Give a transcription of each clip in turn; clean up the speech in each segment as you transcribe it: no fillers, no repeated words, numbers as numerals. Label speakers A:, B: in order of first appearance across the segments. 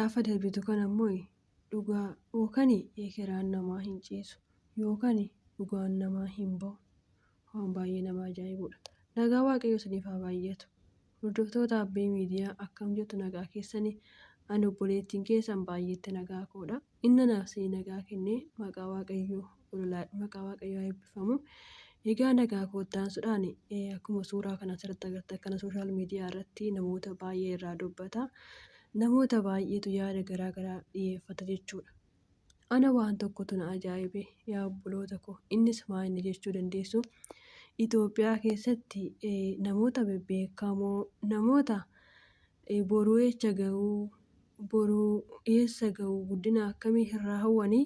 A: Gaafa darbitu kana immoo dhugaa yookaan ekeraan namaa hin ciisu yookaan dhugaan namaa hin ba'u. Waan baay'ee nama ajaa'ibudha. Nagaa Waaqayyoo isiniif haa baay'atu. Hordoftoota Abbee Miidiyaa, akkam jirtu? Nagaa keessanii? Ani obboleettiin keessan baay'eetti nagaa koodha. Inni anaaf isinii nagaa kennee maqaa Waaqayyoo haa eebbifamu. Egaa nagaa koottaansuudhaan, akkuma suuraa kana asirratti agartan kana, social media irratti namoota baay'ee irraa dubbata. Namoota baay'eetu yaada garaa garaa dhiyeeffata jechuudha. Ana waan tokkotu na ajaa'ibe, yaa obboloota koo. Innis maa inni jechuu dandeessu. Itoophiyaa keessatti namoota bebbeekamoo, namoota boruu eessa ga'uu, boruu eessa ga'uu, guddina akkamii irraa hawwanii,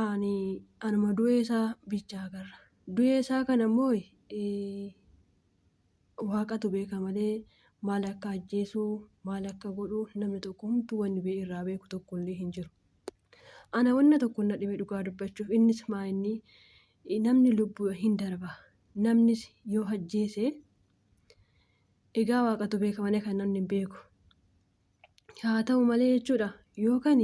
A: ani anuma du'ee isaa bicha agarra. Du'ee isaa kana immoo Waaqatu beeka malee, maal akka ajjeesuu, maal akka godhu, namni tokko homtuu wanni irraa beeku tokko illee hin jiru. Ana wanna tokko na dhibe dhugaa dubbachuuf. Innis maa inni? Namni lubbuu hin darba. Namnis yoo ajjeese, egaa Waaqatu beeka malee kan namni hin beeku. Haa ta'u malee jechuudha, yookaan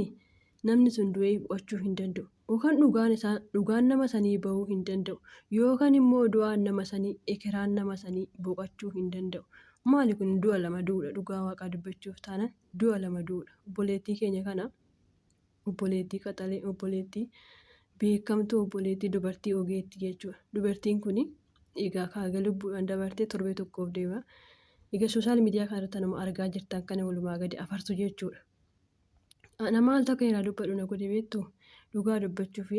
A: namni sun du'ee boqochuu hin danda'u. Yookaan dhugaan isaa, dhugaan nama sanii bahuu hin danda'u. Yookaan immoo du'aan nama sanii, ekeraan nama sanii boqochuu hin danda'u. Maali kun? Du'a lama du'uudha, dhugaa Waaqaa dubbachuuf taanaan du'a lama du'uudha. Obboleettii keenya kana, obboleettii qaxalee, obboleettii beekamtuu, obboleettii dubartii ogeettii jechuudha. Dubartiin kun egaa kaaga lubbuudhaan dabartee torbee tokkoof deema. Egaa social media kanarratti nama argaa jirtan kana walumaa gadi afarsu jechuudha. Ana maaltu akka irraa dubbadhu na godhe beektu? Dhugaa dubbachuuf,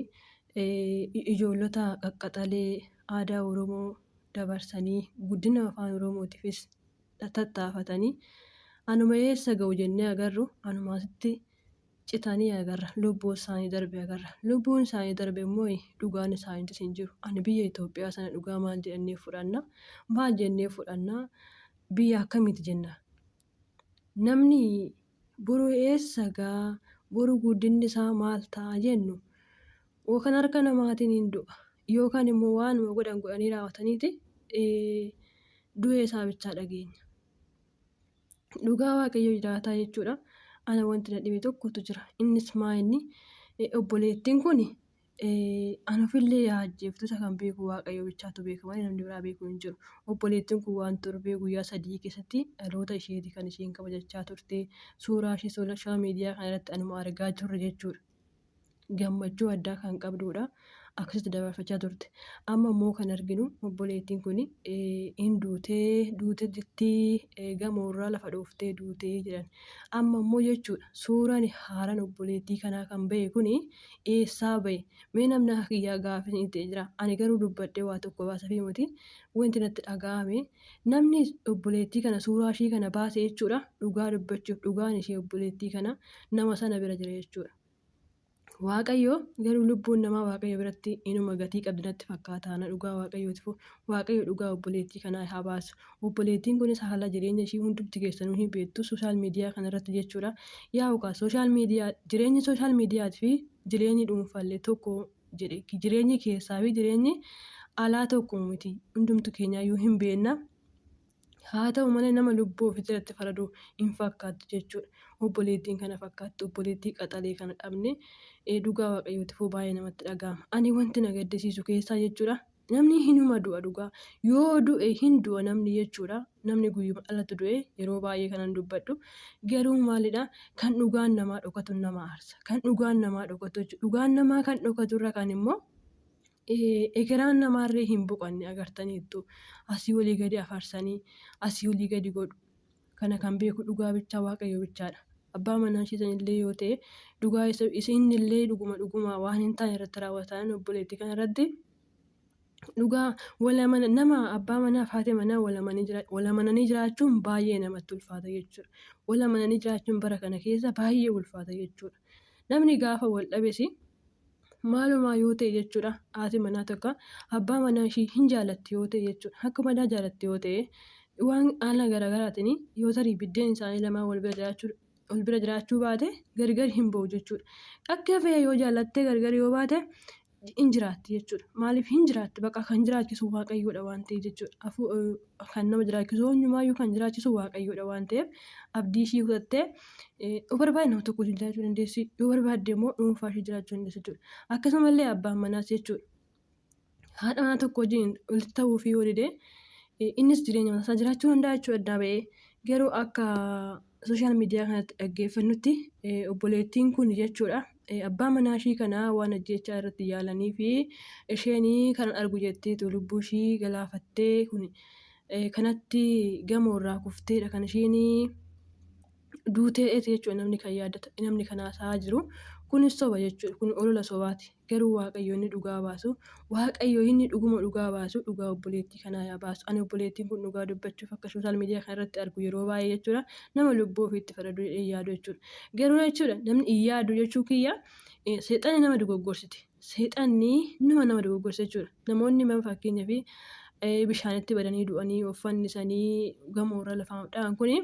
A: ijoollota qaqqaxalee aadaa Oromoo dabarsanii, guddina afaan Oromootiifis tattaafatanii, anuma eessa ga'u jennee agarru, anuma asitti citanii agarra. Lubbuun isaanii darbe agarra. Lubbuun isaanii darbe immoo dhugaan isaaniitis hin jiru. Ani biyya Itoophiyaa sana dhugaa maal jedhannee fudhanna? Maal jennee fudhanna? Biyya akkamiiti jenna? Namni boru eessa gaa, boru guddinni isaa maal ta'a jennu, yookaan harka namaatiin hin du'a, yookaan immoo waanuma godhan godhanii raawwataniiti du'ee isaa bichaa dhageenya. Dhugaa Waaqayyo jiraataa jechuudha. Ana wanti na dhibe tokkotu jira. Innis maa inni? Obboleettiin kun ana ofillee yaa ajjeeftu, isa kan beeku Waaqayyo bichaatu beeka malee namni biraa beeku hin jiru. Obboleettiin kun waan torbee guyyaa 3 keessatti dhaloota isheeti kan isheen kabajachaa turte. Suuraa ishee social media kana irratti anuma argaa jirru jechuudha. Gammachuu addaa kan qabdudha. Akkasitti dabarfachaa turte. Amma immoo kan arginu obboleettiin kun hin duutee, duute jirtii, gamoorraa lafa dhooftee duutee jedhan. Amma immoo jechuudha, suuraan haaraan obboleettii kanaa kan bahe kun eessaa bahe? Mee namni akka kiyyaa gaafii itti jira. Ani garuu dubbadhee waa tokko baasafii miti. Wanti natti dhaga'ame, namni obboleettii kana suuraa ishii kana baase jechuudha. Dhugaa dubbachuuf, dhugaan ishee obboleettii kana nama sana bira jira jechuudha. Waaqayyo garuu, lubbuun namaa Waaqayyo biratti inuma gatii qabdi natti fakkaata. Na dhugaa Waaqayyootifu, Waaqayyo dhugaa obboleettii kanaa haa baasu. Obboleettiin kunis haala jireenya ishii hundumti keessanuu hin beektu social media kanarratti jechuudha. Yaa kaa social media, jireenyi social mediaatii fi jireenyi dhuunfaallee tokko jedhe, jireenyi keessaa fi jireenyi alaa tokko miti, hundumtu keenyaayyuu hin beekna. Haa ta'u malee, nama lubbuu ofiitti irratti faradu hin fakkaattu jechuudha. Obboleettiin kana fakkaattu, obboleettii qaxalee kana dhabne, dhugaa Waaqayyootiifuu baay'ee namatti dhaga'ama. Ani wanti na gaddisiisu keessaa jechuudha. Namni hinuma du'a dhugaa. Yoo du'e hin du'a namni jechuudha. Namni guyyuma dhalatu du'e, yeroo baay'ee kanan dubbadhu. Garuu maalidha, kan dhugaan namaa dhokatu nama aarsa. Kan dhugaan namaa dhokatu jechuudha. Dhugaan namaa kan dhokatu irra kan immoo ekeraan namaarree hin boqanne agartaniittu. Asii olii gadi afarsanii, asii olii gadi godhu. Kana kan beeku dhugaa bichaa Waaqayyo bichaadha. Abbaa manaa ishee sanillee yoo ta'e, dhugaa isa innillee dhuguma dhuguma waan hin taane irratti raawwatan obboleettii kana irratti. Dhugaa walamana nama abbaa manaa fi haati manaa wal amananii jiraachuun baay'ee namatti ulfaata jechuudha. Wal amananii jiraachuun bara kana keessa baay'ee ulfaata jechuudha. Namni gaafa wal dhabes maalumaa yoo ta'e jechuudha, haati manaa tokko abbaa manaa ishii hin jaalatti yoo ta'e jechuudha, akka madaa jaalatti yoo ta'e, waan haala garaagaraatiin yoo tarii biddeen isaanii lamaan wal bira jiraachuu baate, gargar hin ba'u jechuudha. Akka fe'e yoo jaalattee gargar yoo baate, hin jiraatti jechuudha. Maaliif hin jiraatti? Bakka kan jiraachisu Waaqayyoodha waan ta'eef jechuudha. Kan nama jiraachisu eenyumaayyuu kan jiraachisu Waaqayyoodha waan ta'eef abdii ishii kutattee yoo barbaadde nama tokko wajjin jiraachuu dandeessi. Yoo barbaadde immoo dhuunfaa ishii jiraachuu dandeessi jechuudha. Akkasumallee abbaan manaas jechuudha. Haadha manaa tokko wajjin walitti ta'uu fi yoo dide innis jireenya mataa isaa jiraachuu danda'a jechuudha addaa ba'ee. Garuu akka sooshaal miidiyaa kanatti dhaggeeffannutti obboleettiin kun jechuudha abbaa manaa ishii kana waan ajjeechaa irratti yaalanii fi isheen kan argu jetteetu lubbuu ishii galaafattee kun kanatti gamoorraa kufteedha kan isheen duuteeti jechuudha namni kan yaaddatu namni kan haasa'aa jiru. Kunis soba jechuudha, kun olola sobaati. Garuu Waaqayyo inni dhugaa baasu, Waaqayyo inni dhuguma dhugaa baasu dhugaa obboleettii kanaa yaa baasu. Ani obboleettiin kun dhugaa dubbachuuf akka sooshaal miidiyaa kana irratti argu yeroo baay'ee jechuudha nama lubbuu ofiitti faradu jedhee hin yaadu jechuudha. Garuu jechuudha namni hin yaadu jechuu kiyya, seexanni nama dogoggorsiti. Seexanni nama dogoggorsa jechuudha. Namoonni mana fakkeenyaaf bishaanitti badanii du'anii of fannisanii gamoorra lafaan dha'an kuni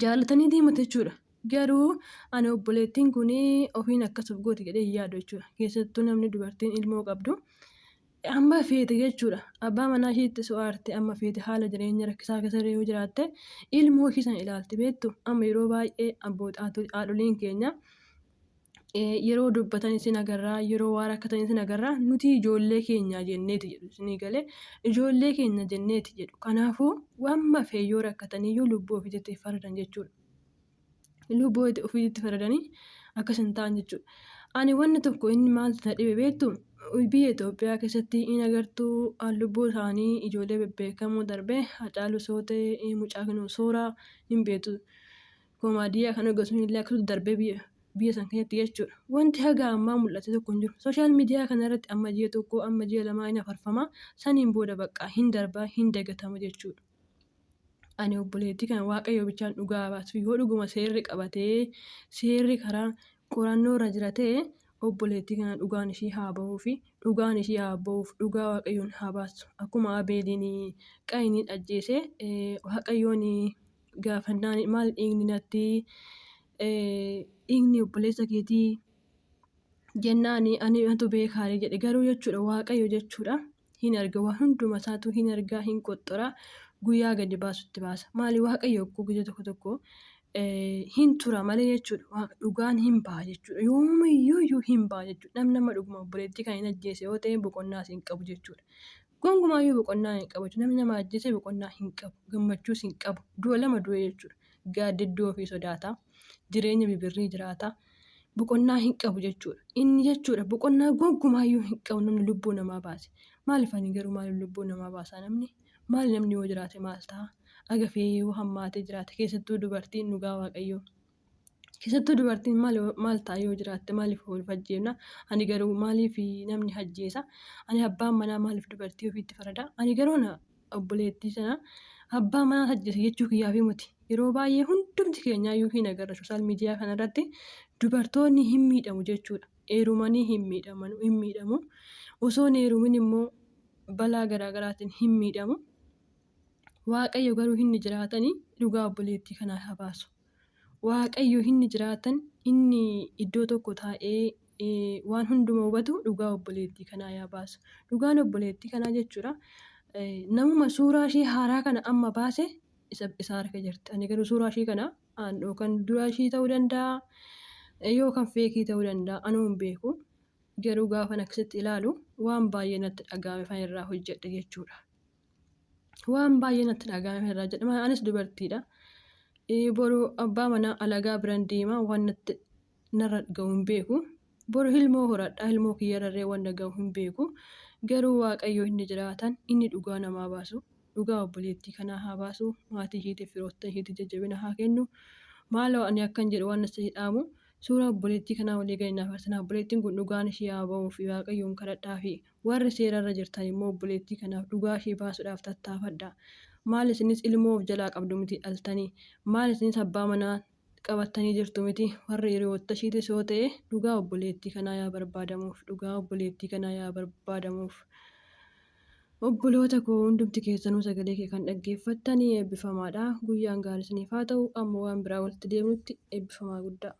A: jaallatanii deematu jechuudha. Garuu ani obboleettiin kun ofiin akkas of gooti jedhee hin yaadu jechuudha. Keessattuu namni dubartiin ilmoo qabdu amma feete jechuudha. Abbaa manaa isheetti so'aarte amma feete haala jireenya rakkisaa keessa yoo jiraatte ilmoo ishii sana ilaalti beektu. Amma yeroo baay'ee haadholiin keenya yeroo dubbatan isin agarraa, yeroo waa rakkatan isin agarraa, nuti ijoollee keenya jenneeti jedhu, isinii galee, ijoollee keenya jenneeti jedhu. Kanaafuu amma fee yoo rakkataniyyuu lubbuu ofiitti faradan jechuudha. Lubbuu ofiitti faradanii akkas hin ta'an jechuudha. Ani wanni tokko inni maaltu na dhibe beektu? Biyya Itoophiyaa keessatti in agartuu lubbuu isaanii ijoollee bebbeekamoo darbee, Hacaaluu Sootee, mucaa kana Sooraa hin beektu. Koomaadiyaa kan hojjetu illee akkasumas darbee biyya san keessatti jechuudha. Wanti haga ammaa mul'ate tokko hin jiru. Sooshaal miidiyaa kana irratti amma ji'a tokko, amma ji'a lamaa hin afarfama. Saniin booda bakka hin darbaa, hin dagatama jechuudha. Ani obboleettii kana Waaqayyo bichaan dhugaa baasu, yoo dhuguma seerri qabatee seerri karaa qorannoo irra jira ta'e obboleettii kana dhugaan ishii haa bahuu fi dhugaan ishii haa bahuuf, dhugaa Waaqayyoon haa baasu. Akkuma Abeeliin Qayiniin ajjeese Waaqayyoon gaafannaan maal dhiigni natti, dhiigni obboleessa keetii jennaan ani atu beekaare jedhe. Garuu jechuudha Waaqayyo jechuudha hin arga, waan hunduma isaatu hin argaa, hin qoxxora, guyyaa gadi baasutti baasa. Maali Waaqayyo akkoo guyyaa tokko tokko hin tura malee jechuudha dhugaan hin baha jechuudha, yoomiyyuu hin baha jechuudha. Namni nama dhuguma obboleettii kan hin ajjeese yoo ta'e boqonnaas hin qabu jechuudha. Gonkumaayyuu boqonnaa hin qabu jechuudha. Namni nama ajjeese boqonnaa hin qabu, gammachuus hin qabu, du'a lama du'e jechuudha. Gaaddidduu ofii sodaata, jireenya bibirrii jiraata, boqonnaa hin qabu jechuudha. Inni jechuudha boqonnaa gonkumaayyuu hin qabu namni lubbuu namaa baase. Maaliif ani garuu maaliif lubbuu namaa baasaa namni? Maali namni yoo jiraate maal ta'a? Agafee yoo hammaatee jiraate, keessattuu dubartiin, dhugaa Waaqayyoo. Keessattuu dubartiin maal ta'a yoo jiraatte? Maaliif wal ajjeefna? Ani garuu maaliif namni ajjeesa? Ani abbaan manaa maaliif dubartii ofiitti farada? Ani garuu na obboleettii sana abbaa manaa ajjeese jechuu kiyyaaf miti. Yeroo baay'ee hundumti keenyaayyuu hin agarra sooshaal miidiyaa kanarratti dubartoonni hin miidhamu jechuudha. Heerumanii hin miidhaman, hin miidhamu. Osoo hin heerumin immoo balaa garaagaraatiin hin miidhamu. Waaqayyo garuu inni jiraatanii dhugaa obboleettii kanaa haa baasu. Waaqayyo inni jiraatan, inni iddoo tokko taa'ee waan hunduma hubatu dhugaa obboleettii kanaa yaa baasu. Dhugaan obboleettii kanaa jechuudha. Namuma suuraa ishee haaraa kana amma baase isa harka jirti. Ani garuu suuraa ishee kana yookaan dura ishii ta'uu danda'a yookaan feekii ta'uu danda'a, anuu hin beeku. Garuu gaafan akkasitti ilaalu waan baay'ee natti dhaga'ame fan irraa hojjedhe jechuudha. Waan baay'ee natti dhaga'ame fan irraa hojjedhe. Anis dubartiidha. Boru abbaa manaa alagaa biran deema, waan natti narra ga'u hin beeku. Boru ilmoo horadha, ilmoo kiyyarrarree waan ga'u hin beeku. Garuu Waaqayyo inni jiraatan, inni dhugaa namaa baasu, dhugaa obboleettii kanaa haa baasu, maatii ishiitiif firoottan ishiitiif jajjabina haa kennu. Maaloo ani akkan jedhu waan natti dhaamu, suuraa obboleettii kanaa walii gadi naaf arsinaa. Obboleettiin kun dhugaan ishii haa ba'uu fi Waaqayyoon kadhadhaa fi warri seerarra jirtan immoo obboleettii kanaaf dhugaa ishii baasuudhaaf tattaafadhaa. Maal isinis ilmoo of jalaa qabdu miti dhaltanii? Maal isinis abbaa manaa qabattanii jirtu miti? Warri hiriyoota ishiitis yoo ta'e dhugaa obboleettii kanaa yaa barbaadamuuf, dhugaa obboleettii kanaa yaa barbaadamuuf. Obboloota koo hundumti keessanuu sagalee kee kan dhaggeeffattanii eebbifamaadha. Guyyaan gaarii isiniif haa ta'u. Amma waan biraa walitti deemnutti eebbifamaa guddaa.